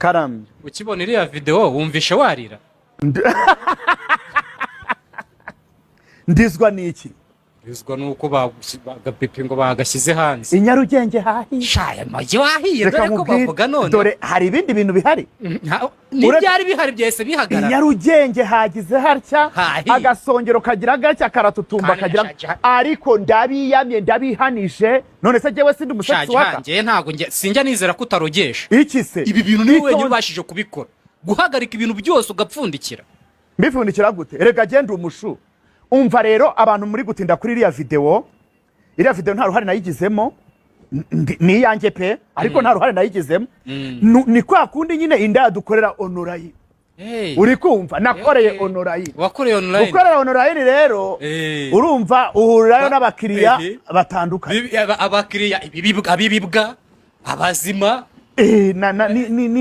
Karame. Ukibona iriya videwo wumvishe warira? Ndizwa n'iki? Bizwa nuko bagapipi ngo bagashyize hanze. I Nyarugenge hahiye. Shaya mujyi wahiye. Reka Dore ko nkubwire, bavuga none. Dore hari ibindi bintu bihari. N'ibyari bihari byahise I bihagarara. Nyarugenge hagize hatya. Hahiye. Agasongero kagira gatya karatutumba. Kandi Kagira ariko ndabiyamye, ndabihanije. None se jyewe sindi umusatsi Shaje waka? Hanjye ntabwo sinjya nizera ko utarogesha. Iki se? Ibi bintu niwe wenyine ubashije kubikora, guhagarika ibintu byose ugapfundikira. Mbipfundikira gute? Reka genda umushu. Umva rero, abantu muri gutinda kuri iriya videwo, iriya videwo nta ruhare nayigizemo. Ni iyanjye pe, ariko nta ruhare nayigizemo. Ni kwa kundi nyine inda dukorera online. Hey. Uri kumva, nakoreye online. Wakoreye online. Gukorera online rero, urumva uhurirayo n'abakiriya batandukanye. Abakiriya, ibibwa, abibibwa, abazima. Na, ni, ni, ni